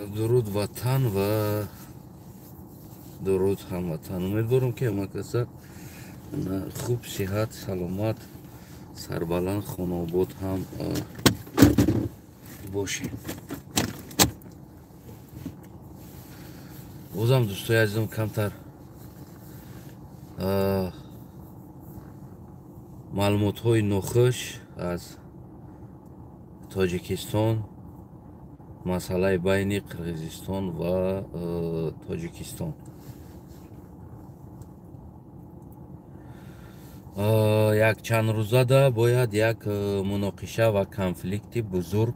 Дуруд ватан ва дуруд ҳамватан. Умедворам, ки ҳама каса хуб, сиҳат, саломат, сарбаланд, хонаобод ҳам бошед. Бозам, дӯстои азизам, камтар маълумотҳои нохуш аз Тоҷикистон, масъалаи байни Қирғизистон ва Тоҷикистон. Як чанд рӯзада бояд як муноқиша ва конфликти бузург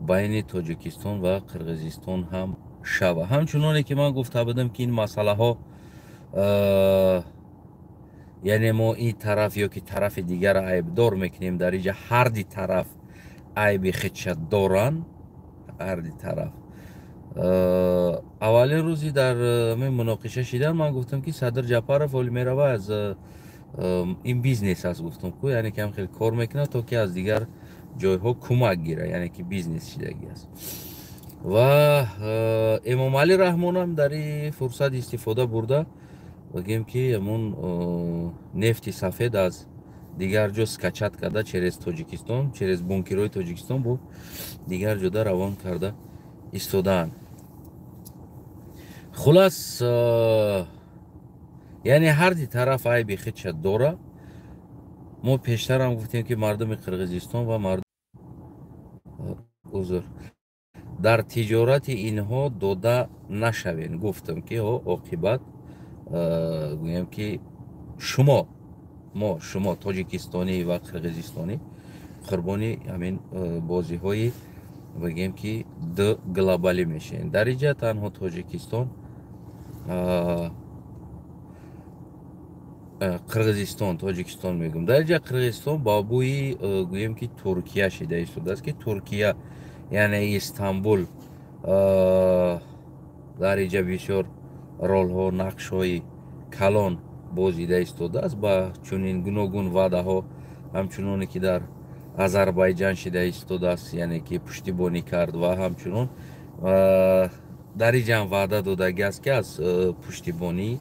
байни Тоҷикистон ва Қирғизистон ҳам шава. Ҳамчуноне ки ман гуфта будам, ки ин масъалаҳо, яъне мо ин тараф ё ки тарафи дигарро айбдор мекунем, дар инҷа ҳарди тараф айби худша доранд. Ҳарди тараф. Аввалин рӯзи дар муноқиша шидан ман гуфтам, ки Садир Ҷапаров оли мерава, аз ин бизнес аст, гуфтам ку, яъне ки ҳам хеле кор мекунад, то ки аз дигар ҷойҳо кӯмак гира, яъне ки бизнес шидагӣ аст. Ва Эмомалӣ Раҳмонам дар ин фурсат истифода бурда, бигем ки ҳамун нефти сафед аз дигар ҷо скачать карда, через Тоҷикистон, через бункерҳои Тоҷикистон бо дигар ҷода равон карда истодаанд. Хулас, яъне ҳарди тараф айби худша дора. Мо пештарам гуфтем, ки мардуми Қирғизистон ва мардум, узр, дар тиҷорати инҳо дода нашавем. Гуфтам, ки оқибат, гӯем ки шумо, мо, шумо, тоҷикистонӣ ва қирғизистонӣ, қурбони ҳамин бозиҳои, бигем ки, д глобалӣ мешавем. Дар инҷа танҳо Тоҷикистон, Қирғизистон, Тоҷикистон мегӯм, дар инҷа Қирғизистон ба бӯи, гӯем ки, Туркия шида истодааст, ки Туркия, яъне Истанбул, дар инҷа бисёр ролҳо, нақшҳои калон бозида истодааст ба чунин гуногун ваъдаҳо, ҳамчуноне ки дар Азарбайҷан шида истодааст, яъне ки пуштибонӣ кард ва ҳамчунон дар инҷа ҳам ваъда додагӣ аст, ки аз пуштибонӣ,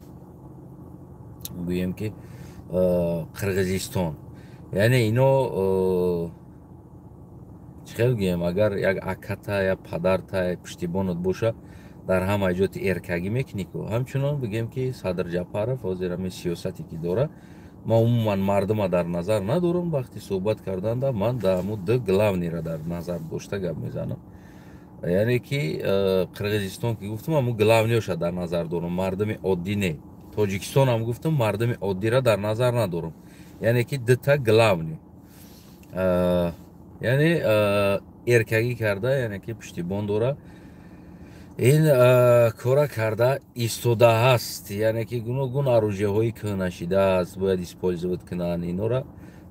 гӯем ки, Қирғизистон. Яъне ино чӣ хел гӯем, агар як аката, як падарта пуштибонат боша, дар ҳама ҷоти эркагӣ мекунӣ ку. Ҳамчунон, бигем ки, Садр Ҷапаров ҳозир ҳамин сиёсате ки дора, ман умуман мардума дар назар надорам. Вақти суҳбат карданда ман дар ҳамун д главный ра дар назар дошта гап мезанам, яъне ки Қирғизистон ки гуфтам, ҳамун главный оша дар назар дорам, мардуми оддӣ не. Тоҷикистонам гуфтам, мардуми оддиро дар назар надорам, яъне ки дута главный, яъне эркагӣ карда, яъне ки пуштибон дора, ин кора карда истодааст. Яъне ки гуногун оружия ҳои кӯҳнашидааст бояд использовать кунанд, инора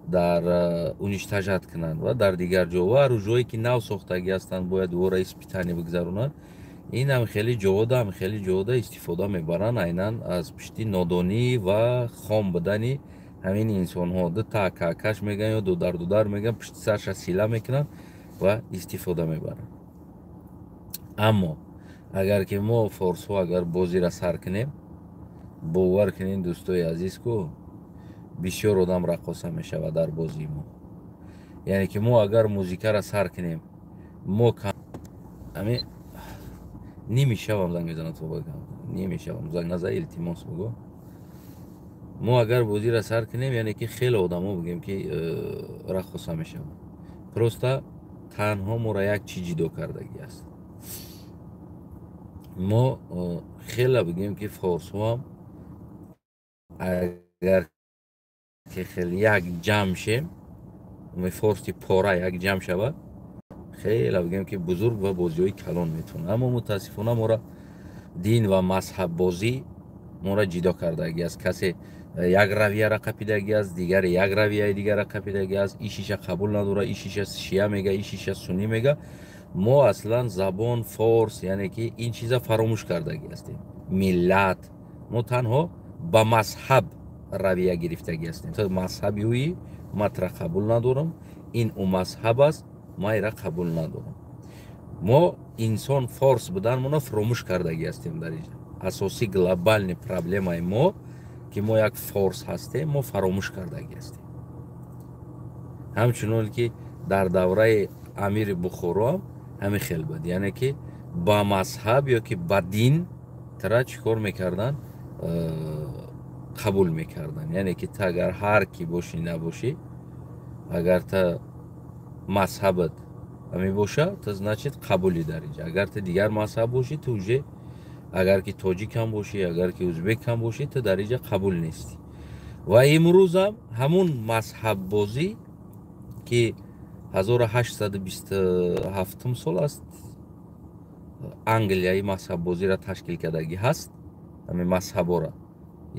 дар уничтожать кунанд ва дар дигар ҷо ва оружие ҳое ки нав сохтагӣ ҳастанд, бояд ора испытание бигзаронанд. Инам хеле ҷода, ҳам хеле ҷода истифода мебаранд, айнан аз пишти нодонӣ ва хом будани ҳамин инсонҳо. Дута акакаш мегӯянд ё дудар дудар мегӯянд, пишти сарша сила мекунанд ва истифода мебаранд. Аммо агар ки мо форсҳо агар бозиро сар кунем, бовар кунед, дӯстои азиз, ку бисёр одам раққоса мешавад дар бозии мо. Яъне ки мо агар музикаро сар кунем, мо ами ними шавам занг мезанад, ними шавам занг наза, илтимос бугӯ. Мо агар бозиро сар кунем, яъне ки хеле одамо, бигем ки, раққоса мешаванд. Просто танҳо моро як чиз ҷидо кардагӣ аст. Мо хеле, бигем ки, форсҳоам агар ки хеле як ҷамъ шем, форси пора як ҷамъ шавад, хеле, бигем ки, бузург ва бозиҳои калон метавонад. Аммо мутаассифона моро дин ва мазҳаббозӣ моро ҷидо кардагӣ аст. Касе як равияра қапидагӣ аст, дигаре як равияи дигара қапидагӣ аст, ишиша қабул надорад, ишиша шия мега, ишиша суннӣ мега. Мо аслан забон форс, яъне ки ин чиза фаромӯш кардагӣ ҳастем. Миллат мо танҳо ба мазҳаб равия гирифтагӣ ҳастем. Мазҳаби ӯи матра қабул надорам, ин ӯ мазҳаб аст, ман ира қабул надорам. Мо инсон форс буданмона фуромӯш кардагӣ ҳастем. Дар инҷа асосӣ глобальный проблемаи мо, ки мо як форс ҳастем, мо фаромӯш кардагӣ ҳастем. Ҳамчунон ки дар давраи амири Бухоро ҳам ҳамин хел буд, яъне ки ба мазҳаб ё ки ба дин тара чӣ кор мекарданд, қабул мекарданд. Яъне ки та агар ҳар ки бошӣ набошӣ, агар та мазҳабат ҳамин боша, та значит қабули дар инҷа. Агар та дигар мазҳаб бошӣ, ту уже агар ки тоҷикам бошӣ, агар ки узбекам бошӣ, ту дар инҷа қабул нестӣ. Ва имрӯзам ҳамун мазҳаббозӣ, ки 1827 сол аст Англияи мазҳаббозиро ташкил кардагӣ ҳаст, ҳамин мазҳабора,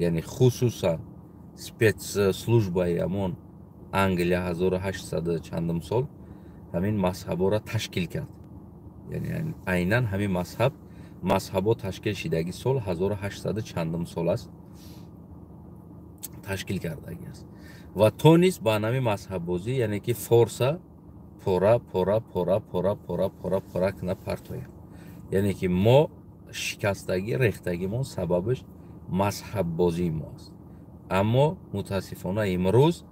яъне хусусан спецслужбаи ҳамон Англия 1800 чандум сол ҳамин мазҳабора ташкил кард. Яъне айнан ҳамин мазҳабо ташкил шидаги сол 1800 чандум сол аст ташкил кардагӣ аст. Ва то низ ба ҳамин мазҳаббозӣ, яъне ки форса пора пора пора пора пора пора пора кина партояд. Яъне ки мо шикастагӣ, рехтагимон сабабаш мазҳаббозии мо аст. Аммо мутаассифона имрӯз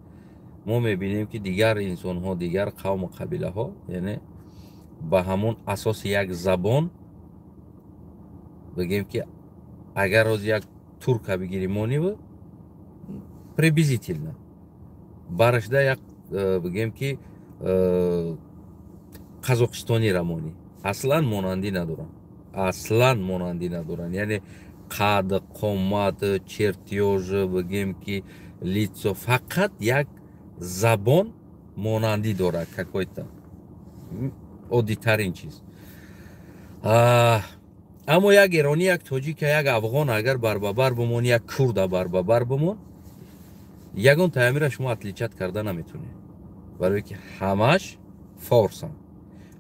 мо мебинем, ки дигар инсонҳо, дигар қавму қабилаҳо, яъне ба ҳамон асоси як забон, бигем ки агар ҳозир як турка бигирӣ, мониву приблизительно барашда як бигем ки қазоқистониро монӣ, аслан монандӣ надоранд, аслан монандӣ надоранд. Яъне қад, қомат, чертёж, бигем ки лицо, фақат як забон монандӣ дорад, какой-то оддитарин чиз. Аммо як эронӣ, як тоҷика, як афғон агар барбабар бимон, як курда барбабар бимон, ягон таъмира шумо отличать карда наметонед, барое ки ҳамаш форсанд.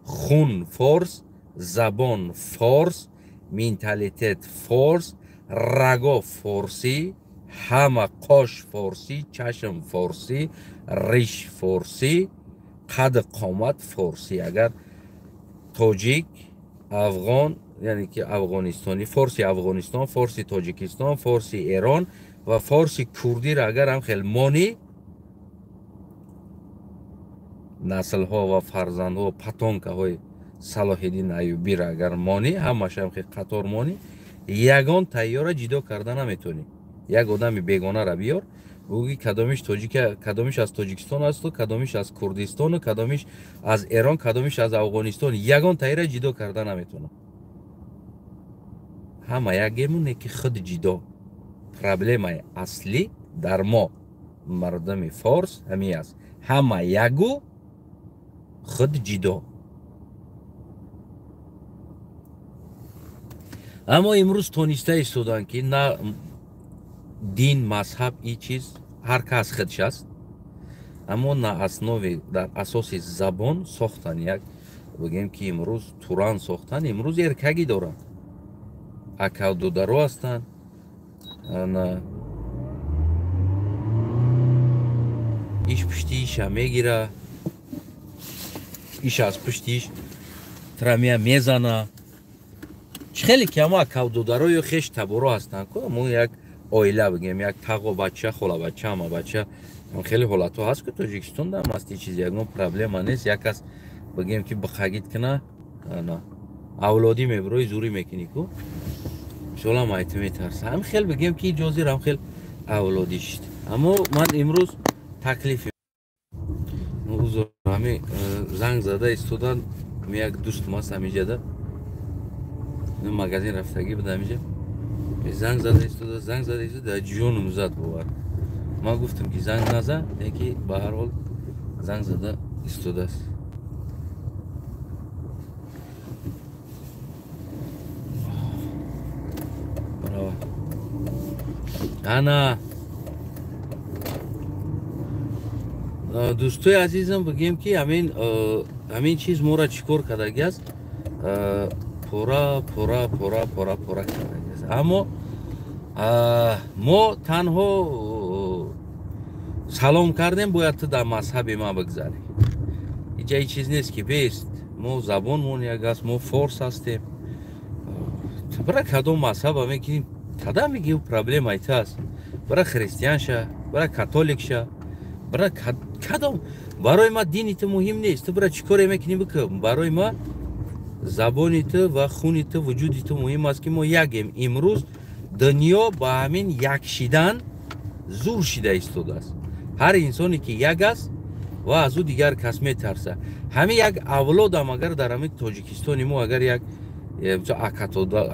Хун форс, забон форс, менталитет форс, раго форсӣ, ҳама қош форсӣ, чашм форсӣ, риш форсӣ, қад қомат форсӣ. Агар тоҷик, афғон, яъне ки афғонистонӣ, форси Афғонистон, форси Тоҷикистон, форси Эрон ва форси курдиро агар ҳам хел монӣ, наслҳо ва фарзандҳо, потомкаҳои Салоҳиддин Аюбиро агар монӣ, ҳамааш ҳам хел қатор монӣ, ягон тайёра ҷидо карда наметонӣ. Як одами бегонаро биёр, бугӯ кадомиш тоҷика, кадомиш аз Тоҷикистон асту, кадомиш аз Курдистону, кадомиш аз Эрон, кадомиш аз Афғонистон, ягон тайёра ҷидо карда наметонад. Ҳама якемоне ки худ ҷидо. Проблемаи аслӣ дар мо мардуми форс ҳамин аст: ҳама ягу, худ ҷидо. Аммо имрӯз тониста истоданд, ки на дин, мазҳаб, и чиз ҳар кас худш аст, аммо на основе, дар асоси забон сохтан як, бигем ки имрӯз Туран сохтан, имрӯз эркагӣ доранд, акавдударо ҳастанд. Ана иш пушти иша мегира, иш аз пушти иш трамия мезана. Чӣ хеле ки ҳамо акавдударо ё хеш таборо ҳастанд, ку мо як оила, бигем як тағо бача, хола бача, ама бача, хеле ҳолатҳо ҳаст, ки Тоҷикистон дам аст, чиз ягон проблема нест. Як кас, бигем ки бихагид кина, ана авлодӣ мебирои, зурӣ мекунӣ, ку мисолам айти метарса. Ҳам хел бигем ки ҷозир ҳам хел авлодӣ шид. Аммо ман имрӯз таклиф узр, ҳами занг зада истодан, як дӯстум аст ҳамиҷада, магазин рафтагӣ буд, ҳамиҷа занг зада истода, занг зада истода, ҷонум зад, бовар. Ман гуфтам ки занг наза, яки ба ҳар ҳол занг зада истодааст. Ана дӯстои азизам, бигем ки ҳамин чиз моро чӣ кор кардагӣ аст? Пора пора пора пора пора кардагӣ аст. Аммо мо танҳо салом кардем, бояд ту дар мазҳаби ман бигзарӣ. Иҷа ҳеҷ чиз нест, ки бест. Мо забонмон як аст, мо форс ҳастем. Бара кадом мазҳаба мекунем, кадам меги проблемаи ту аст. Бара христиан ша, бара католик ша, бара кадом, барои ма дини ту муҳим нест. Ту бара чӣ коре мекунӣ бикун, барои ма забони ту ва хуни ту, вуҷуди ту муҳим аст, ки мо якем. Имрӯз дунё ба ҳамин як шидан зур шида истодааст. Ҳар инсоне ки як аст ва аз ӯ дигар кас метарса. Ҳамин як авлодам агар дар ҳамин Тоҷикистони мо агар як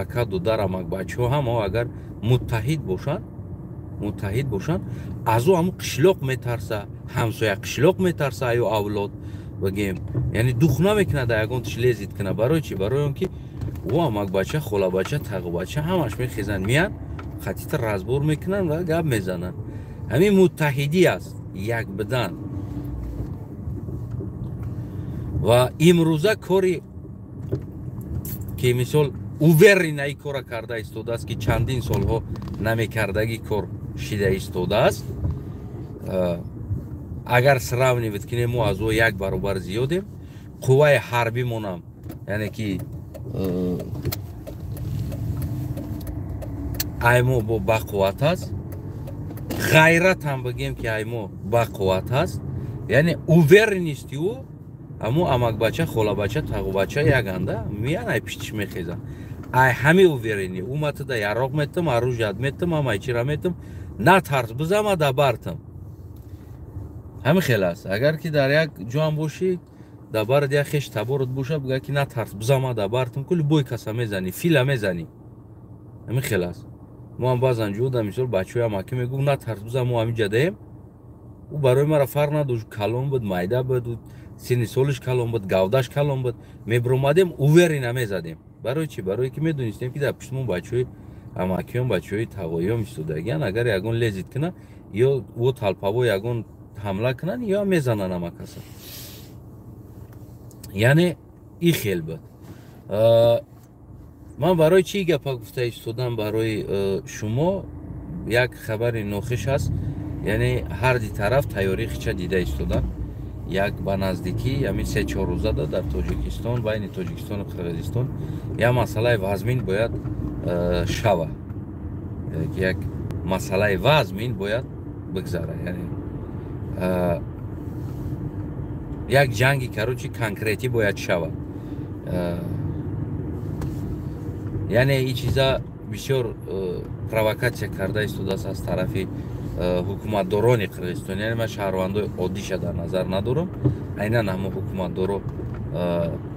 ака дудар, амак бачаҳо ҳамао агар муттаҳид бошанд, муттаҳид бошанд, аз ӯ ҳамун қишлоқ метарса, ҳамсоя қишлоқ метарса, аю авлод бигем, яъне дух намекунад ягон тиш лезить кунад. Барои чӣ? Барои он ки ӯ амакбача, холабача, тағобача ҳамаш мехезанд, меянд, хатита разбор мекунанд ва гап мезананд. Ҳамин муттаҳидӣ аст, як будан. Ва имрӯза кори ки мисол уверенно ин кора карда истодааст, ки чандин солҳо намекардагӣ кор шида истодааст. Агар сравнивать кунем, мо аз ӯ як баробар зиёдем. Қувваи ҳарбимонам, яъне ки ай мо бо бақувват аст, ғайратам бигем ки ай мо бақувват аст. Яъне уверенности ӯ ҳамун амакбача, холабача, тағобача яганда меян, ай пиштиш мехезанд. Ай ҳами уверенный ӯ ма туда яроқ метам, оружият метам, ҳамаи чира метам, натарс, бизама да бартам. Ҳамин хел аст. Агар ки дар як ҷоам бошӣ, дар барат як хеш таборат боша, бигӯяд ки натарс, бизама да бартам, ку любой каса мезанӣ, фила мезанӣ. Ҳамин хел аст. Мо ҳам баъзан ҷода мисол бачаҳои амакӣ мегуфт: натарс, биза, мо ҳамин ҷадаем. Ӯ барои мара фарқ надошт, калон буд, майда буд, синни солиш калон буд, гавдаш калон буд, мебиромадем, уверенно мезадем. Барои чӣ? Барое ки медонистем, ки дар пуштмон бачаҳои амакиён, бачаҳои тағоиём истодагиан. Агар ягон лезить кунад ё ӯ талпаво ягон ҳамла кунанд, ё мезананд ҳама каса. Яъне и хел буд. Ман барои чӣ гапа гуфта истодам? Барои шумо як хабари нохиш аст. Яъне ҳарди тараф тайёрии хича дида истодан. Як ба наздикӣ ҳамин 3-4 рӯзада дар Тоҷикистон, байни Тоҷикистону Қирғизистон як масъалаи вазмин бояд шава, як масъалаи вазмин бояд бигзара, яъне як ҷанги, короче, конкретӣ бояд шавад. Яъне ин чиза бисёр провокатсия карда истодааст аз тарафи ҳукуматдорони Қирғизистон. Яъне ман шаҳрвандои оддиша дар назар надорам, айнан ҳамон ҳукуматдоро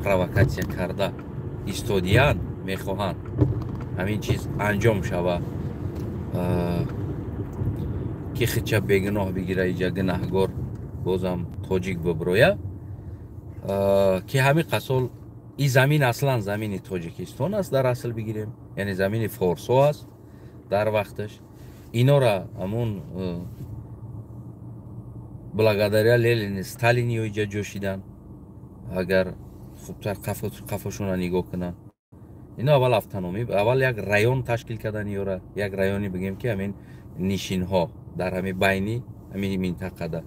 провокатсия карда истодиянд, мехоҳанд ҳамин чиз анҷом шава, ки хича бегуноҳ бигира, иҷа гунаҳгор бозам тоҷик биброя, ки ҳамин қасол и замин аслан замини Тоҷикистон аст, дар асл бигирем, яъне замини форсо аст. Дар вақташ инора ҳамун благодаря Ленин, Сталин ё иҷа ҷо шидан. Агар хубтар қафошона нигоҳ кунанд, ино аввал автономӣ, аввал як район ташкил кардан, ёра як районе бигем, ки ҳамин нишинҳо дар ҳамин байни ҳамин минтақада,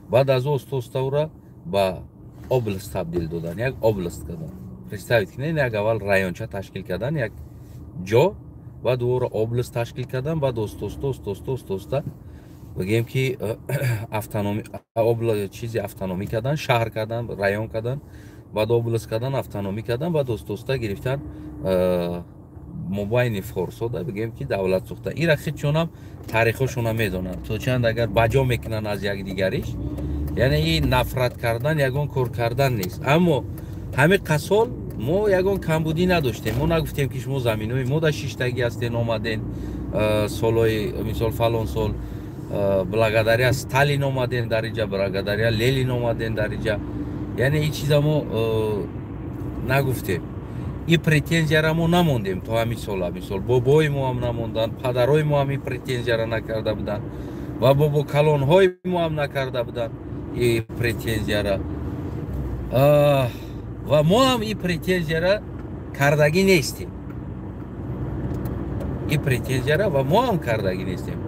баъд аз ӯ оста оста ӯра ба област табдил додан, як област кардан. Представить кунед, як аввал районча ташкил кардан, як ҷо, баъд ӯро област ташкил кардан, баъд оста оста, оста оста, оста оста бигем ки автономи, чизи автономӣ кардан, шаҳр кардан, район кардан, баъд област кардан, автономӣ кардан, баъд оста оста гирифтан, мобайни форсода бигем ки давлат сохта. Ира хичонам таърихошона медонанд, то чанд агар баҷо мекунанд аз якдигариш. Яъне ин нафрат кардан ягон кор кардан нест. Аммо ҳамин қасол мо ягон камбудӣ надоштем. Мо нагуфтем, ки шумо заминои мо да шиштагӣ ҳастен, омаден солҳои мисол фалон сол, благодаря Сталин омаден дар иҷа, благодаря Ленин омаден дар иҷа. Яъне ин чиза мо нагуфтем, ин претензияра мо намондем то ҳамин сола. Мисол, бобои мо ҳам намонданд, падарои мо ҳам ин претензияра накарда буданд ва бобокалонҳои мо ҳам накарда буданд ин претензияра ва мо ҳам ин претензияра кардагӣ нестем. Ин претензияра ва мо ҳам кардагӣ нестем.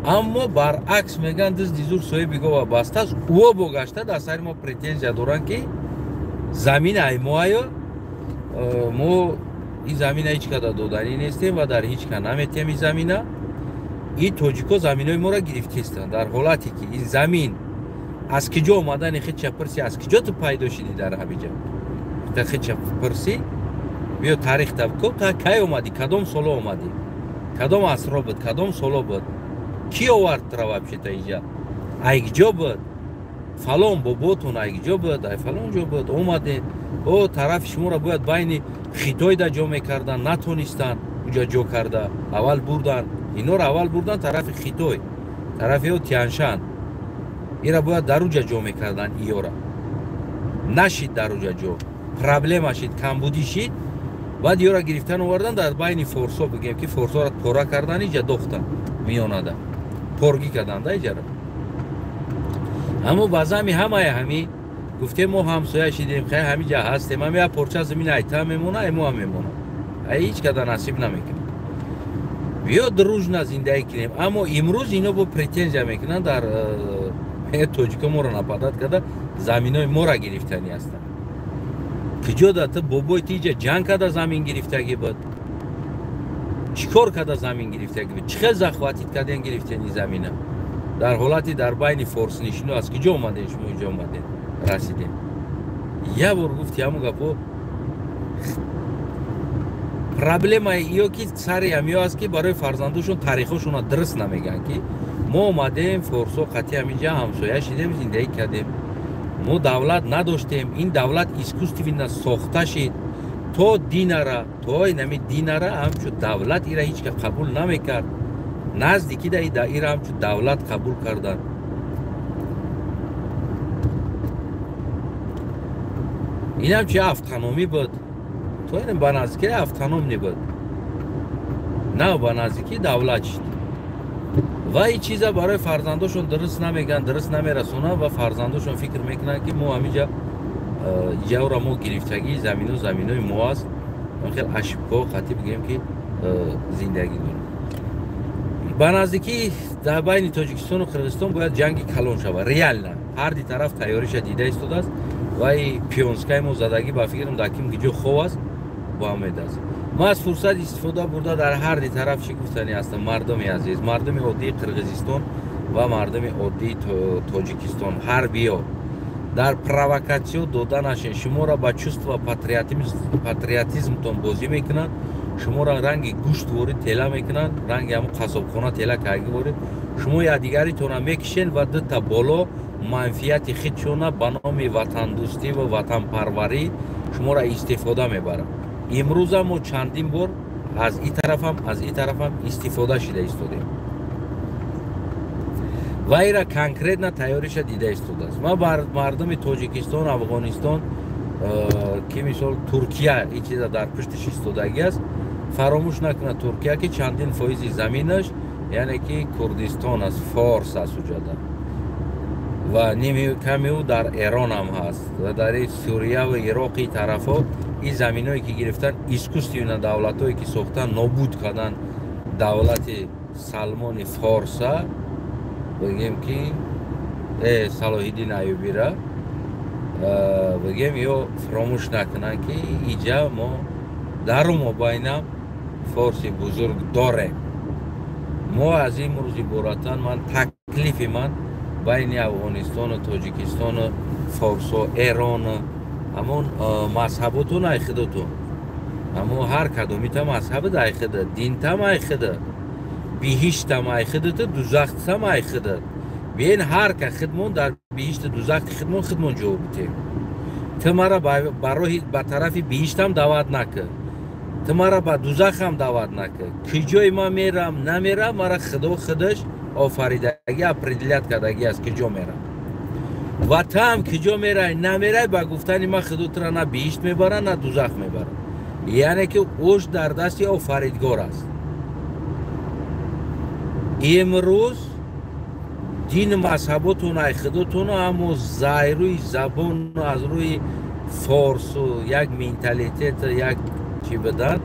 Аммо баръакс мегӯянд, дизди зур соҳиби гова бастааст. Ӯо богашта дар сари мо претензия доранд, ки Замин ай моаю мо ин замина ҳеҷ када доданӣ нестем ва дар ҳеҷ ка наметем ин замина. Ин тоҷико заминои моро гирифтестанд. Дар ҳолате ки ин замин аз киҷо омадани хидча пурсӣ, аз киҷо ту пайдо шидӣ дар ҳамиҷа? Та хидча пурсӣ, биё таърихта бикун, та кай омадӣ, кадом соло омадӣ, кадом асро буд, кадом соло буд, ки овард тура вообще-то иҷа, ай киҷо буд, фалон боботон ай киҷо буд, ай фалон ҷо буд, омадед. О тарафи шуморо бояд байни Хитойда ҷо мекарданд, натонистанд уҷа ҷо карда, аввал бурдан инора, аввал бурдан тарафи Хитой, тарафи ё Тяншан, ира бояд дар уҷа ҷо мекарданд, иёра нашид дар уҷа ҷо, проблема шид, камбудӣ шид. Баъд ёра гирифтан овардан дар байни форсо, бигем ки форсоро пора кардан, иҷа дохтан миёнада, поргӣ карданда иҷара. Аммо баъзами ҳамаи ҳами гуфтем мо ҳамсоя шидем, хай ҳамиҷа ҳастем, ҳами як порча замин айта мемона, ай мо ҳам мемона, ай ҳеҷ када насиб намекунем. Биё дружно зиндагӣ кунем. Аммо имрӯз ино бо претензия мекунанд, дар тоҷико моро нападат карда, заминои моро гирифтанӣ ҳастанд. Киҷо да ту бобои ти иҷа ҷанг карда замин гирифтагӣ буд, чӣ кор карда замин гирифтагӣ буд, чӣ хел захватить карден гирифтени замина? Дар ҳолати дар байни форснишино аз киҷо омадем шумо иҷо омадем расидем? Як бор гуфти ҳамун гапо. Проблемаи иё ки сари ҳамиё аст, ки барои фарзандошон таърихошонро дуруст намегӯянд, ки мо омадем форсо қатъи ҳаминҷа ҳамсоя шидем, зиндагӣ кардем, мо давлат надоштем, ин давлат искусственно сохта шид то динара, то инами динара ҳамчун давлат ира ҳеҷ ка қабул намекард, наздики да ира ҳамчун давлат қабул карданд. Инам чи автономӣ буд, то ин ба наздики автономӣ буд, на ба наздики давлат шид. Ва ин чиза барои фарзандошон дуруст намегӯянд, дуруст намерасонанд ва фарзандошон фикр мекунанд, ки мо ҳамиҷа иҷаро мо гирифтагӣ, замино заминои мо аст, хел ошибкаҳо қатъӣ бигӯем ки зиндагӣ дорем. Ба наздикӣ дар байни Тоҷикистону Қирғизистон бояд ҷанги калон шавад, реально ҳар ди тараф тайёриша дида истодааст. Ва и пионскаи мо задагӣ ба фикрам дар ким киҷо хов аст, бо умед аст. Ман аз фурсат истифода бурда дар ҳар ди тараф чӣ гуфтанӣ ҳастам? Мардуми азиз, мардуми оддии Қирғизистон ва мардуми оддии Тоҷикистон, ҳар биё дар провокатсиё дода нашен. Шуморо ба чувство патриотизмтон бозӣ мекунанд, шуморо ранги гӯшт ворид тела мекунанд, ранги ҳамун қассобхона тела карги ворид, шумо якдигаритонро мекишен ва дута боло манфиати худшона ба номи ватандӯстӣ ва ватанпарварӣ шуморо истифода мебаранд. Имрӯза мо чандин бор аз ин тарафам, аз ин тарафам истифода шида истодем ва ира конкретно тайёриша дида истодааст. Ман бар мардуми Тоҷикистон, Афғонистон, ки мисол Туркия ин чиза дар пуштиш истодагӣ аст, фаромӯш накунад Туркия, ки чандин фоизи заминаш яъне ки Курдистон аст, форс аст уҷода ва ними ками ӯ дар Эрон ҳам ҳаст ва дар Сурия ва Ироқи тарафҳо. Ин заминое ки гирифтан, искусственно давлатҳое ки сохтан, нобуд кардан давлати Салмони Форса, бигем ки Салоҳиддин Аюбира бигем, ё фаромӯш накунанд, ки иҷа мо дару мобайнам форси бузург дорем. Мо аз имрӯз иборатан ман таклифи ман байни Афғонистону Тоҷикистону форсо, Эрону ҳамон мазҳаботон ай худотон, ҳамон ҳар кадомита мазҳабат ай худа, динтам ай худа, биҳиштам ай худату, дузахтам ай худат. Биен ҳар ка худмон дар биҳишту дузахти худмон худмон ҷавоб битем. Ту мара ба роҳи ба тарафи биҳиштам даъват накун, ту мара ба дузахам даъват накун. Киҷои ман мерам намерам, мара Худо худаш офаридагӣ определят кардагӣ аст, киҷо мерам. Ва таам киҷо мерай намерай, ба гуфтани ман Худо тура на биҳишт мебара, на дузах мебара. Яъне ки ӯш дар дасти офаридгор аст. Имрӯз дину мазҳаботон ай худотон, аммо рӯи забону аз рӯи форсу як менталитет як чӣ бидан,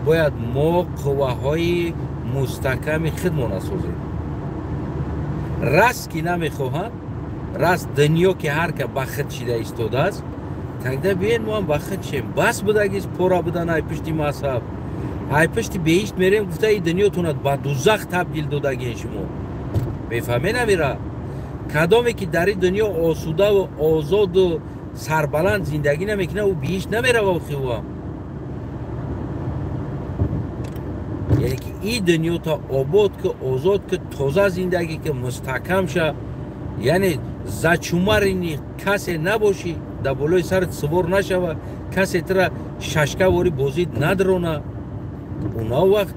бояд мо қувваҳои мустаҳками худмона созем. Раст ки намехоҳанд, раст дунё ки ҳар ка ба худ шида истодааст, Тогда биен мо ҳам ба худ шем. Бас будагист пора будан ай пушти мазҳаб. Ай пушти беҳишт мерем гуфта и дунётонат ба дузах табдил додагиен шумо. Мефаҳмед амира? Кадоме ки дар ин дунё осудаву озоду сарбаланд зиндагӣ намекунад, ӯ биҳишт намерава охи ӯам. Яъне ки ин дунёта обод ки, озод ки, тоза зиндагӣ ки, мустаҳкам ша, яъне зачумарини касе набошӣ, дар болои сарат сувор нашава, касе тура шашкаворӣ бозӣ надрона, уна вақт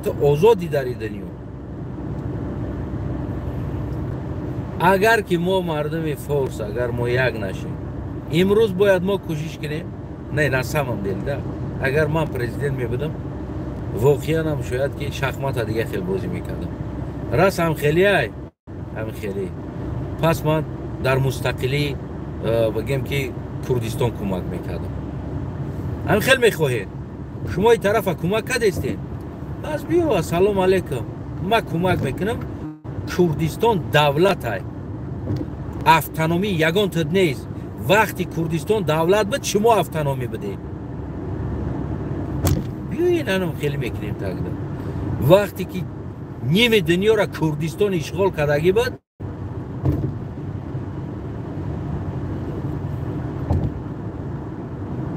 ту озодӣ дар ин дунё. Агар ки мо мардуми форс, агар мо як нашем, имрӯз бояд мо кӯшиш кунем. Не, на самом деле, да. Агар ман президент мебудам, воқеан ҳам шояд ки шахмата дига хел бозӣ мекардам. Рас ҳам хеле ай, ҳам хеле. Пас ман дар мустақилӣ бигем ки Курдистон кӯмак мекардам. Ҳам хел мехоҳед. Шумо ин тарафа кӯмак кардестед? Пас биё, ассалому алайкум. Ман кӯмак мекунам. Курдистон давлат ай. Автономӣ ягон тид нест. Вақти Курдистон давлат буд, шумо автономӣ будед. Биёед анам хеле мекунем тогда. Вақте ки ними дунёро Курдистон ишғол кардагӣ буд,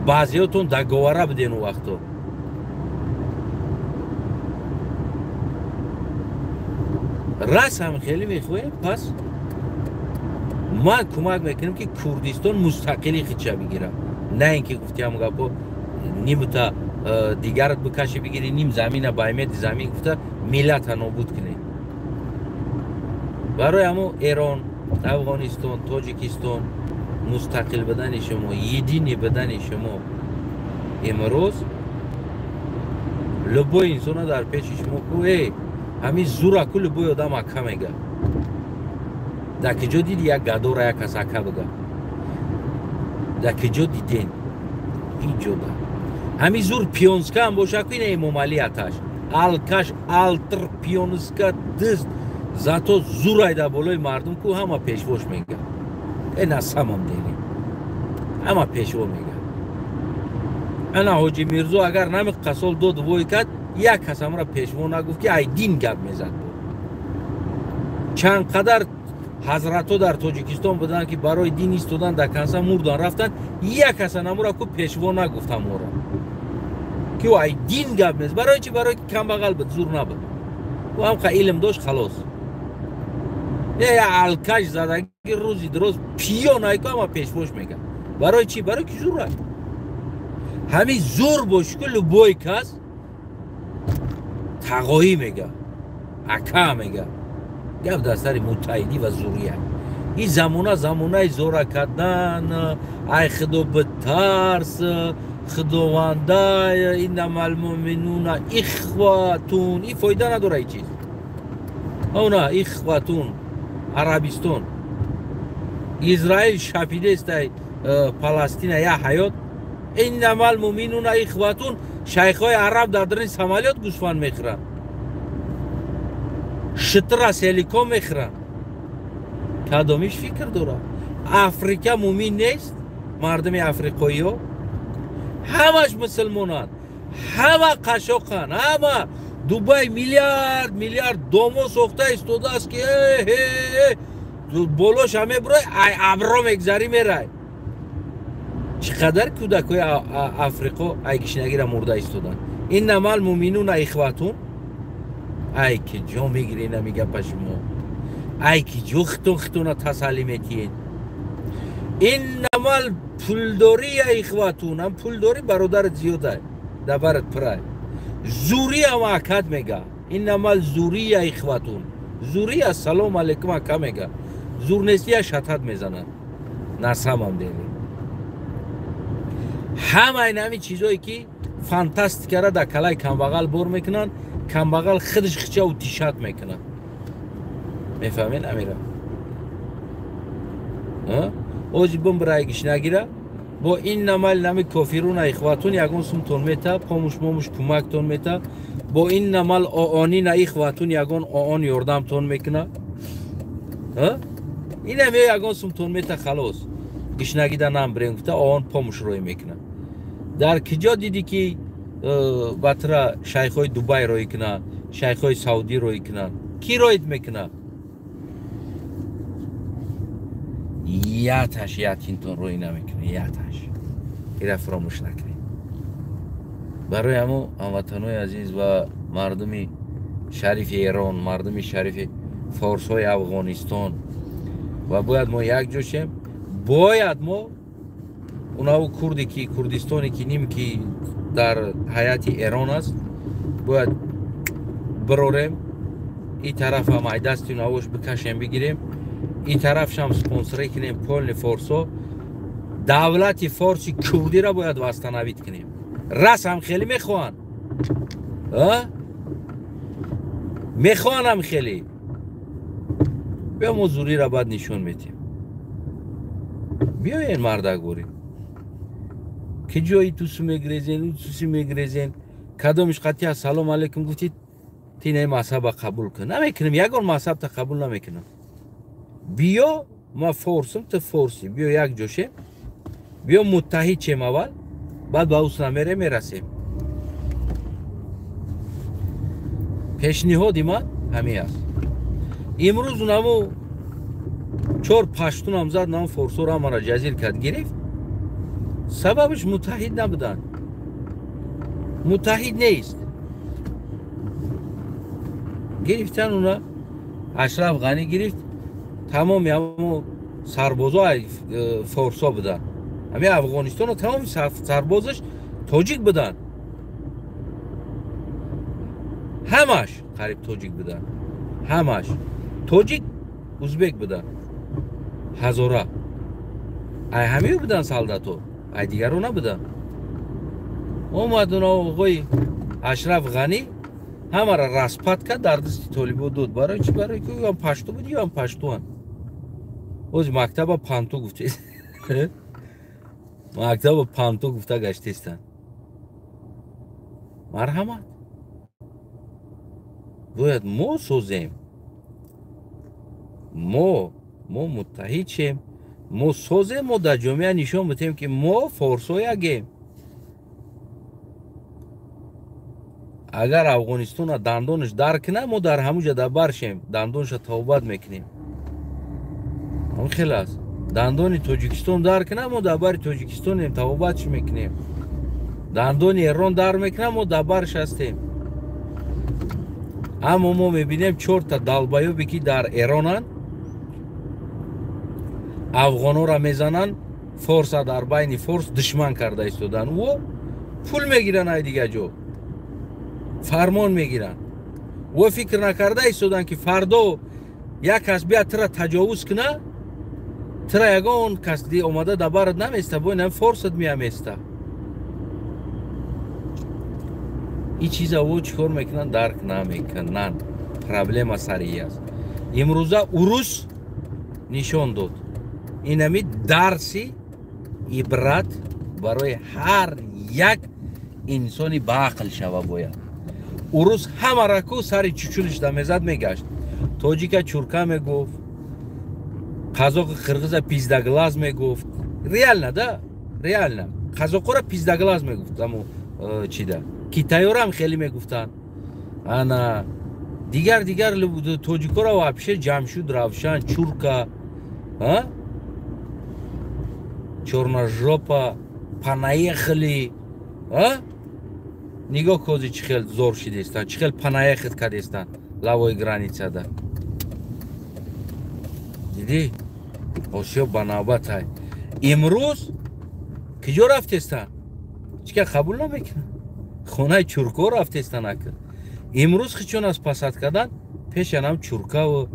баъзеҳотон договора буден он вақто. Рас ҳам хеле мехоҳем, пас ман кӯмак мекунам ки Курдистон мустақили худша бигирад. На ин ки гуфтиам гапо нимта дигарат бикаши бигири, ним замина баймеди замин гуфта миллата нобуд кунед. Барои ҳамо Эрон, Афғонистон, Тоҷикистон мустақил будани шумо, едини будани шумо имрӯз любой инсона дар пеши шумо ку ҳамин зура ку любой одам ака мега. Дар киҷо диди як гадора як кас ака бига? Дар киҷо диден? Ҳеҷ ҷода. Ҳамин зур пионска ҳам боша ку ина Эмомалӣ аташ. Алкаш, алтр, пионска, дизд. Зато зурай дар болои мардум ку ҳама пешвош мега. На самом деле. Ҳама пешво мега. Ана Ҳоҷи Мирзо агар нами қасол дод вой кард, як кас ҳамра пешво нагуфт ки ай дин гап мезад. Чанд қадар ҳазратҳо дар Тоҷикистон буданд ки барои дин истодан дар канса мурдан рафтанд, як каса намура ку пешво нагуфт ҳамора. Ки ӯ ай дин гап мезад. Барои чи? Барои ки камбағал буд, зур набуд. Ӯ ҳам қа илм дошт, халос. Я алкаш задаги рӯзи дроз пиён айку ҳама пешвош мегӯяд. Барои чи? Барои ки зур ай. Ҳамин зур боши ку любой кас тағоӣ мега, ака мега. Гап дар сари муттаҳидӣ ва зурия. Ин замона замонаи зора кардан, ай худо битарс, худованда, иннамал муъминуна ихватун. Ин фоида надора ин чиз. Она ихватун, Арабистон. Израил шапидест ай Паластина я ҳаёт. Иннамал муъминуна ихватун. Шайхҳои араб дар даруни самолёт гӯсфанд мехӯранд. Шитра селико мехӯранд. Кадомиш фикр дорад? Африка мумин нест? Мардуми африқоиҳо ҳамаш мусулмонанд, ҳама қашоқанд, ҳама. Дубай миллиард миллиард домо сохта истодааст ки болоша мебурай, ай абро мегзарӣ мерай. Чӣ қадар кӯдакҳои Африқо ай гишнагира мурда истоданд. Иннамал муминуна ихватун. Ай ки ҷо мегиред ами гапа шумо? Ай ки ҷо хитон хитона тасаллӣ метиҳед? Иннамал пулдория ихватун. Ам пулдорӣ бародарат зиёдай, дабарат пирай. Зурӣ ҳам акад мега. Иннамал зурия ихватун. Зурӣ ассалому алайкум ака мега. Зур нестия шатат мезанад. На самом деле. Ҳамаи ҳамин чизое ки фантастикара дар калаи камбағал бор мекунанд, камбағал худаш хича утишат мекунад. Мефаҳмед амира? Ози бумбирай гишнагира бо иннамал нами кофируна ихватун ягон сумтон мета, помуш момуш кӯмактон мета. Бо иннамал оонина ихватун ягон оон ёрдамтон мекуна. Инам ягон сумтон мета, халос. Гишнагида намбирем гуфта ООН помощь рӯй мекунад. Дар киҷо дидӣ ки батра шайхҳои Дубай рӯй кунанд, шайхҳои Саудӣ рӯй кунанд? Кӣ роид мекунад? Яташ ятинтон рӯй намекунад, яташ. Ира фаромӯш накунед. Барои ҳамо ҳамватанҳои азиз ва мардуми шарифи Эрон, мардуми шарифи форсҳои Афғонистон, ва бояд мо якҷо шем, бояд мо унаву курде ки Курдистоне ки ним ки дар ҳайати Эрон аст, бояд бирорем, и тарафам ай дасти унавош бикашем, бигирем, и тарафшам спонсорӣ кунем полни форсо, давлати форси курдиро бояд восстановить кунем. Рас ҳам хеле мехоҳанд, мехоҳанд ҳам хеле. Биё мо зуриро баъд нишон метем. Биёен мардакворӣ, ки ҷои тусу мегрезен, ӯ туси мегрезен, кадомиш қатъи ассалому алайкум гуфтид, тинаи мазҳаба қабул кун. Намекунем, ягон мазҳабта қабул намекунам. Биё ма форсум, ту форсӣ, биё як ҷо шем, биё муттаҳид шем аввал, баъд ба ус намере мерасем. Пешниҳоди ман ҳамин аст. Имрӯз унамо чор паштунам зад, нам форсоро ҳамаро ҷазир кард, гирифт. Сабабаш муттаҳид набуданд, муттаҳид нест. Гирифтан уна Ашраф Ғанӣ гирифт, тамоми ҳамо сарбозо форсо буданд. Ҳамин Афғонистоно тамоми сарбозаш тоҷик буданд, ҳамаш қариб тоҷик буданд, ҳамаш тоҷик узбек буданд, ҳазора ай ҳамиё буданд солдато, ай дигаро набуданд. Омад уна оғои Ашраф Ғанӣ ҳамаро распад кард, дар дасти толибо дод. Барои чӣ? Барои ки ӯам пашту буд, ӯам паштуанд. Оз мактаба панту гуфтед, мактаба панту гуфта гаштестанд. Марҳамат, бояд мо созем, мо муттаҳид шем, мо созем, мо дар ҷомеа нишон бидем ки мо форсо ягем. Агар Афғонистона дандонаш дар кунад, мо дар ҳамун ҷо дар шем, дандонша тавбат мекунем. Ҳамин хел аст. Дандони Тоҷикистон дар кунад, мо дар бари Тоҷикистонем, тавбатш мекунем. Дандони Эрон дар мекунад, мо дар барш ҳастем. Аммо мо мебинем чорта далбаёбе ки дар Эронанд, афғонҳоро мезананд, форса дар байни форс душман карда истоданд. Ӯ пул мегиранд ай дигар ҷо, фармон мегиранд. Ӯ фикр накарда истоданд ки фардо як кас биёд тира таҷовуз кунад, тира ягон кас омада дар барат наместа, бо инам форсат меаместа. Ин чиза ӯ чӣ кор мекунанд, дарк намекунанд. Проблема сари аст. Имрӯза урус нишон дод. Инами дарси ибрат барои ҳар як инсони баақл шава бояд. Урус ҳамаро ку сари чучулиш дамезад мегашт. Тоҷика чурка мегуфт, қазоқи қирғиза пиздаглаз мегуфт. Реально, да? Реально. Қазоқора пиздаглаз мегуфт, амо чида. Китайёрам хеле мегуфтанд. Ана дигар тоҷикора вообще Ҷамшуд, Равшан, чурка, а? Чорножопа, панаехали, а? Нигоҳ кози чӣ хел зор шидестанд, чӣ хел панаехат кардестанд лавои границада. Дидӣ? Осиё ба навбатай. Имрӯз киҷо рафтестанд? Ҳеҷ кас қабул намекунад. Хонаи чурко рафтестанд ака. Имрӯз хичон аз пасад кардан пешанам чуркаву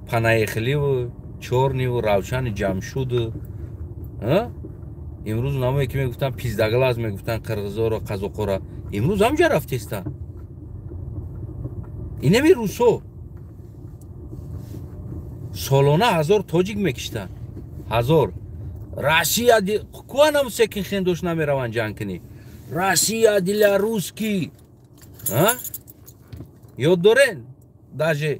панаехливу чорниву Равшани Ҷамшуду. Имрӯз намое ки мегуфтанд пиздаглаз мегуфтанд қирғизоро, қазоқоро, имрӯз ҳамҷа рафтестанд. Инами русо солона 1000 тоҷик мекиштанд. 1000. Россия куанам секин хендош намераванд ҷанг кунӣ. Россия для русский. Ёд дорен? Даже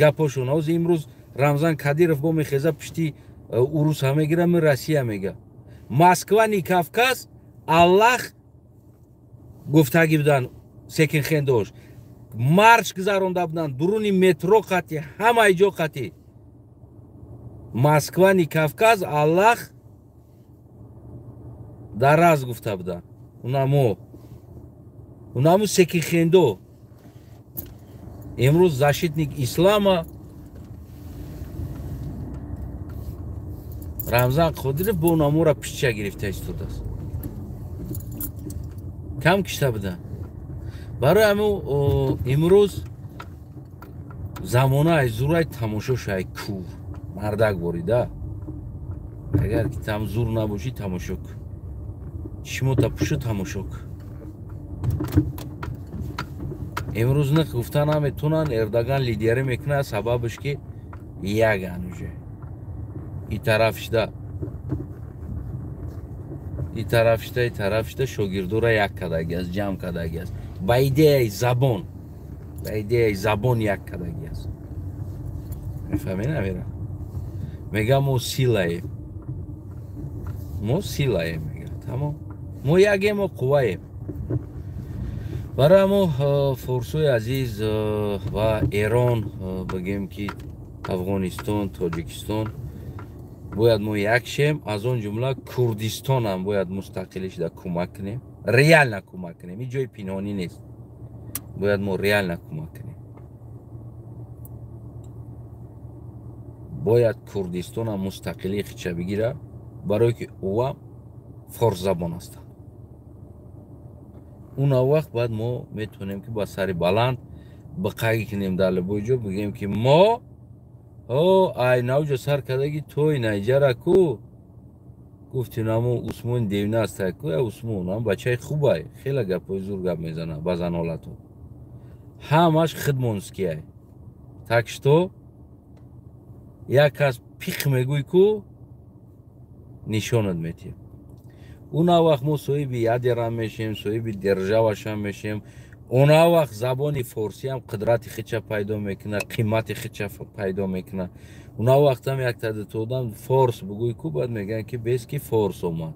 гапошон. Ҳозир имрӯз Рамзан Кадиров бо мехеза пишти Уруса мегира, ми Россия мега. Москва не Кавказ, Аллах гуфтагӣ будан секинхендош. Марш гузаронда буданд дуруни метро қати, ҳамаи ҷо қати. Москва не Кавказ, Аллах дараз гуфта буданд. Унамо секинхендо. Имрӯз защитник ислама Рамзан Қодиров бо унамора пишча гирифта истодааст. Кам кишта буданд. Барои ҳамин имрӯз замона ай зурай тамошо шай кур мардак борида. Агар ки там зур набошӣ тамошо кун. Чишмота пушу тамошо кун. Имрӯз не гуфта наметунанд, Эрдоган лидерӣ мекунад, сабабаш ки яган уже. И тараф шуда, и тараф шуда, и тараф шуда шогирдора як кадаги аст, ҷамъ кадаги аст. Ба идеяи забон, ба идеяи забон як кадаги аст. Мефаҳмед намера? Мега мо силаем. Мо силаем, мега. Тамом. Мо ягем, мо қувваем. Барои мо форсои азиз ва Эрон, бигем ки Афғонистон, Тоҷикистон бояд мо як шем, аз он ҷумла Курдистонам бояд мустақилӣ шуда кӯмак кунем. Реально кӯмак кунем. Ин ҷои пинҳонӣ нест. Бояд мо реально кӯмак кунем. Бояд Курдистонам мустақилии худша бигира, барое ки ӯам форсзабон ҳастанд. Уна вақт баъд мо метавонем ки ба сари баланд биқагӣ кунем дар либои ҷо, бигӯем ки мо ай навҷо сар кардаги той найҷара ку гуфтем намо Усмон девна аста ку, Усмон ам бачаи хубай, хеле гапҳои зур гап мезана ба занолату ҳамаш хидмонскиай. Так что як кас пиқ мегӯй ку нишонат метиҳем. Уна вақт мо соҳиби ядерам мешем, соҳиби державашам мешем. Она вақт забони форсиам қудрати хича пайдо мекунад, қимати хича пайдо мекунад. Уна вақтам як тадато одам форс бугӯй ку, баъд мегӯянд ки бес ки форс омад.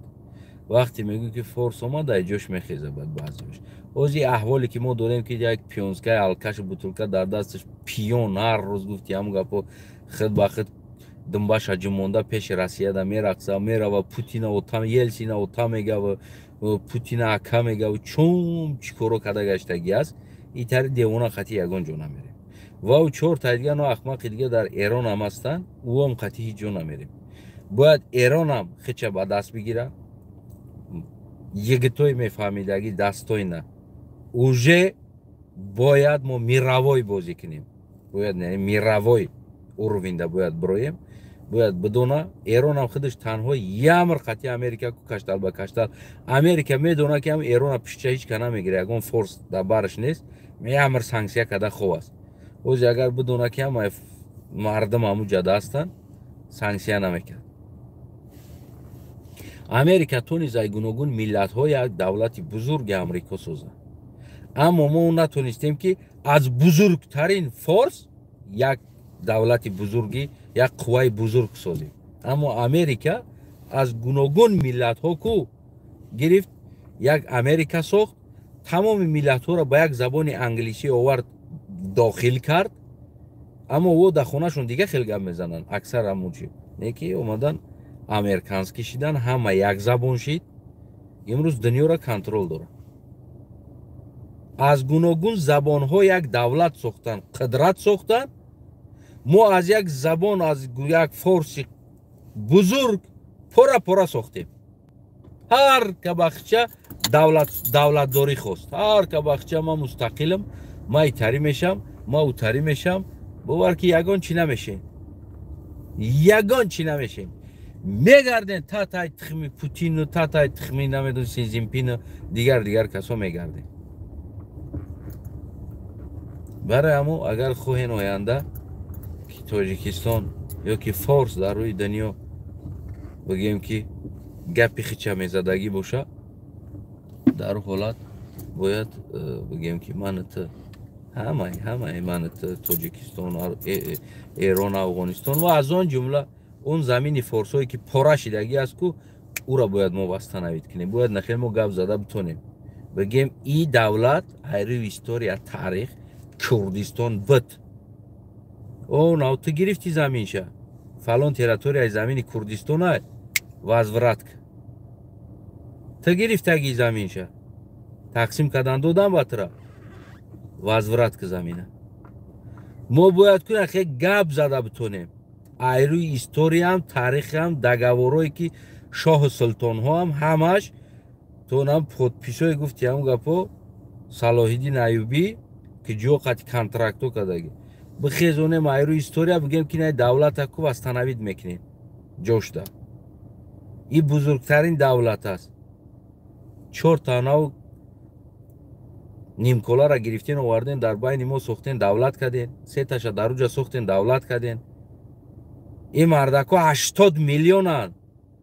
Вақте мегӯй ки форс омад, ай ҷош мехеза баъд баъзеаш. Ози аҳволе ки мо дорем ки як пионскаи алкашу бутулка дар дасташ пиён ҳар рӯз гуфти ҳамун гапо худ ба худ думбаша ҷумонда пеши Россияда мерақса, мерава Путина ота, Елсина ота мегава, Путина ака мегава, чум чӣ коро када гаштагӣ аст. Итари девона хати ягон ҷо намерем. Ва ӯ чор та дига но ахмақи дига дар Эрон ҳам ҳастанд, ӯам хати ҳеҷ ҷо намерем. Бояд Эронам хича ба даст бигира. Йигитои мефаҳмидагӣ дастойна. Уже бояд мо мировой бозӣ кунем. Бояд мировой уровеньда бояд бироем. Бояд бидона Эронам худаш танҳо ямр қати Америка ку каштал ба каштал. Америка медона ки ҳам Эрона пишча ҳеҷ ка намегира, ягон форс дар бараш нест, ямр санксия када хов аст. Ози агар бидона ки ҳама мардум ҳамун ҷада ҳастанд, санксия намекард. Америка тонизд ай гуногун миллатҳо як давлати бузурги Амрико созад. Аммо мо натонистем ки аз бузургтарин форс як давлати бузурги, як қувваи бузург созем. Аммо Америка аз гуногун миллатҳо ку гирифт, як Америка сохт, тамоми миллатҳоро ба як забони англисӣ овард, дохил кард. Аммо ӯ дар хонашон дига хел гап мезананд, аксар ҳамун чи не ки омадан американский шидан, ҳама як забон шид. Имрӯз дунёро контрол дорад. Аз гуногун забонҳо як давлат сохтан, қудрат сохтан. Мо аз як забон, аз як форси бузург пора-пора сохтем. Ҳар кабахча давлатдорӣ хост. Ҳар кабахча ман мустақилам, ман итарӣ мешам, ман утарӣ мешам. Бовар ки ягон чӣ намешем. Ягон чӣ намешем. Мегардем та тай тухми Путину, та тай тухми намедон Си Цзинпину, дигар касо мегардем. Барои ҳамо агар хоҳем оянда ки Тоҷикистон ё ки форс дар рӯи дунё бигӯем ки гапи хича мезадагӣ боша, дар ҳолат бояд бигӯем ки ман ту ҳамаи ман ту Тоҷикистон, Эрон, Афғонистон ва аз он ҷумла Он замини форсое ки пора шидагӣ аст ку, ура бояд мо восстановить кунем. Бояд нахел мо гап зада битонем, бигем: и давлат айрӯи история, таърих Курдистон бит. О, нав ту гирифти заминша, фалон территорияи замини Курдистона возврат. Ту гирифтаги заминша, тақсим кардан додам ба тура, возврат ки замина. Мо бояд кунем, хе гап зада битонем айрӯи историям, таърихам, договорое ки шоҳу султонҳоам ҳамаш то нам подписое гуфти, ҳам гапо Салоҳиддин Аюбӣ ки ҷо қати контрактҳо кардаги. Бихезонем, айрӯи история бигем, ки на давлата ку восстановить мекунем ҷошта. И бузургтарин давлат аст. Чор танав нимколара гирифтен, оварден, дар байни мо сохтен, давлат карден. Сеташа дар уҷа сохтен, давлат карден. Ин мардако 80 миллионанд.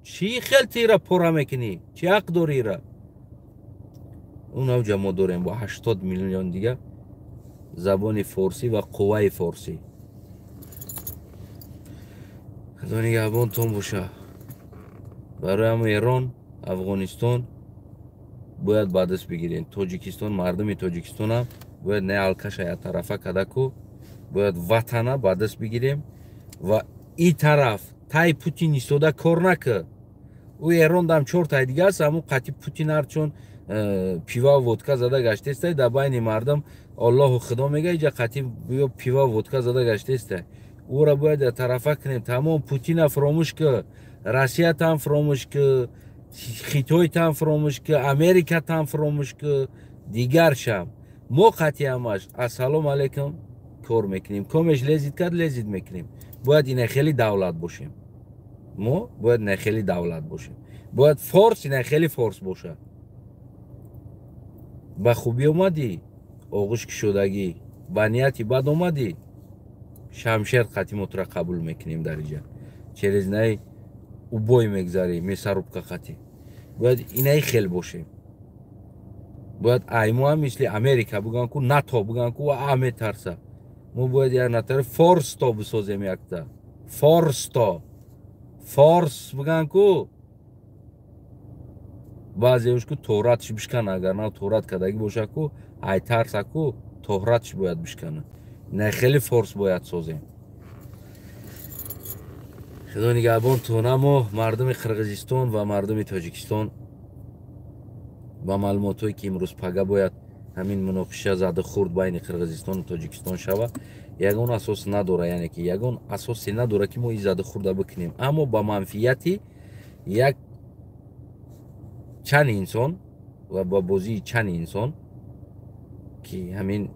Чӣ хел тира пора мекунӣ? Чӣ ҳақ дорӣ ира? Унавҷа мо дорем бо 80 миллион дига забони форсӣ ва қувваи форсӣ. Худо нигаҳбонтон боша. Барои ҳамо Эрон, Афғонистон бояд ба даст бигирем. Тоҷикистон, мардуми Тоҷикистонам бояд не алкаша яктарафа кадаку, бояд ватана ба даст бигирем. Ва и тараф тай Путин истода кор накард. Ӯ Эрон дам чортай дига аст, ҳамун қати Путин ҳарчон пива, водка зада гаштестай, дар байни мардум Аллоҳу Худо мега, иҷа қати биё пива, водка зада гаштестай. Ӯра бояд тарафа кунем. Тамом, Путина фуромӯш ки, Россиятам фуромӯш ки, Хитойтам фуромӯш ки, Америкатам фуромӯш ки, дигаршам. Мо қати ҳамаш ассалому алайкум кор мекунем. Комеш лезит кард, лезит мекунем. Бояд ина хеле давлат бошем. Мо бояд ина хеле давлат бошем. Бояд форс ина хеле форс бошад. Ба хубӣ омадӣ, оғӯш кушодагӣ, ба нияти бад омадӣ, шамшер қати мо тура қабул мекунем. Дар иҷа через наи убой мегзарӣ, мясорубка қати. Бояд инаи хел бошем. Бояд аймоам мисли Америка буган ку, НАТО буган ку, а метарса. Мо бояд як натари форсто бисозем, якта форсто, форс буган ку. Баъзеош ку тоҳратш бишкана, агар на тоҳрат кардагӣ боша ку, ай тарса ку тоҳратш бояд бишкана. На хеле форс бояд созем. Худо нигаҳбонтон. Аммо мардуми Қирғизистон ва мардуми Тоҷикистон, ба маълумотҳое ки имрӯз пага бояд ҳамин муноқиша зада хурд байни Қирғизистону Тоҷикистон шава, ягон асос надора, яъне ки ягон асосе надора, ки мо ин зада хурда бикунем. Аммо ба манфиати як чанд инсон ва ба бозии чанд инсон, ки ҳамин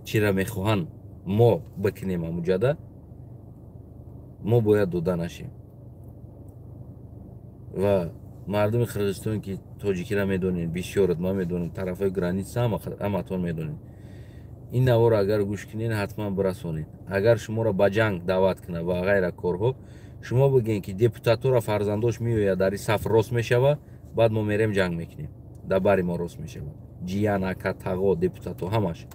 чира мехоҳанд мо бикунем, амуҷада мо бояд дода нашем. Ва мардуми Қирғизистон, ки тоҷикиро медонед, бисёрат ман медонам, тарафҳои граница ҳаматон медонед, ин наворо агар гӯш кунед, ҳатман бирасонед. Агар шуморо ба ҷанг даъват кунад ва ғайра корҳо, шумо бигӯед, ки депутатора фарзандош меояд, дар ин саф рост мешава, баъд мо мерем, ҷанг мекунем, дар бари мо рост мешавад. Ҷиян, ака, тағо, депутато ҳамаш,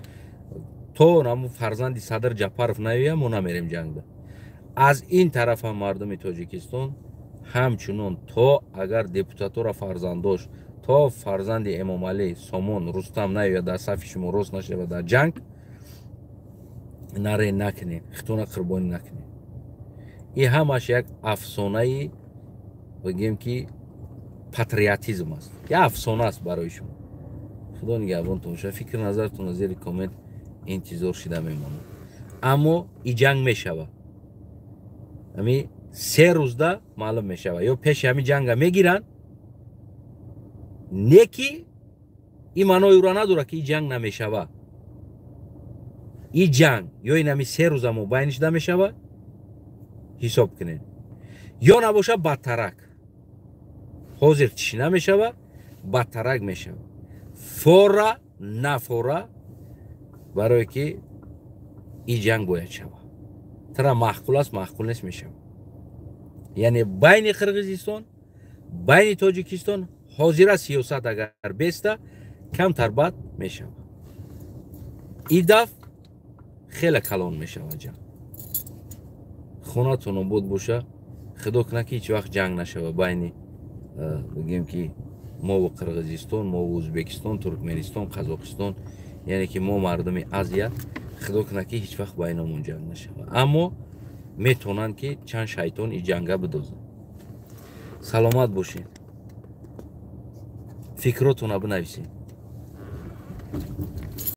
то наму фарзанди Садр Ҷапаров наёя, мо намерем ҷангда. Аз ин тараф ҳам мардуми Тоҷикистон ҳамчунон, то агар депутатора фарзандош, то фарзанди Эмомалӣ, Сомон, Рустам наёяд, дар сафи шумо рост нашавад, дар ҷанг наре накунед, хитона қурбонӣ накунед. Ин ҳамаш як афсонаи, бигем ки, патриотизм аст, як афсона аст барои шумо. Худо нигаҳбонтон боша. Фикр назартонро зери коммент интизор шида мемонад. Аммо и ҷанг мешавад, ҳами 3 рӯзда маълум мешавад, ё пеши ҳамин ҷанга мегиранд, не ки ин маънои ӯро надорад, ки и ҷанг намешавад. И ҷанг ё ин ҳами 3 рӯза мобайн шуда мешавад, ҳисоб кунед, ё набошад бадтарак. Ҳозир чӣ намешавад, бадтарак мешавад. Фора нафора, барое ки и ҷанг бояд шавад, тара маъқул аст, маъқул нест, мешавад. Яъне байни Қирғизистон, байни Тоҷикистон ҳозира сиёсат агар беста, камтар бад мешавад. И даф хеле калон мешавад ҷанг. Хонатон обод боша. Худо кунад, ки ҳеҷ вақт ҷанг нашава байни, бигем, ки мову Қирғизистон, мову Ӯзбекистон, Туркманистон, Қазоқистон, яъне ки мо мардуми Азия. Худо кунад, ки ҳеҷ вақт байнамон ҷанг нашава, аммо метавонанд, ки чанд шайтон и ҷанга бидозанд. Саломат бошед, фикротона бинависед.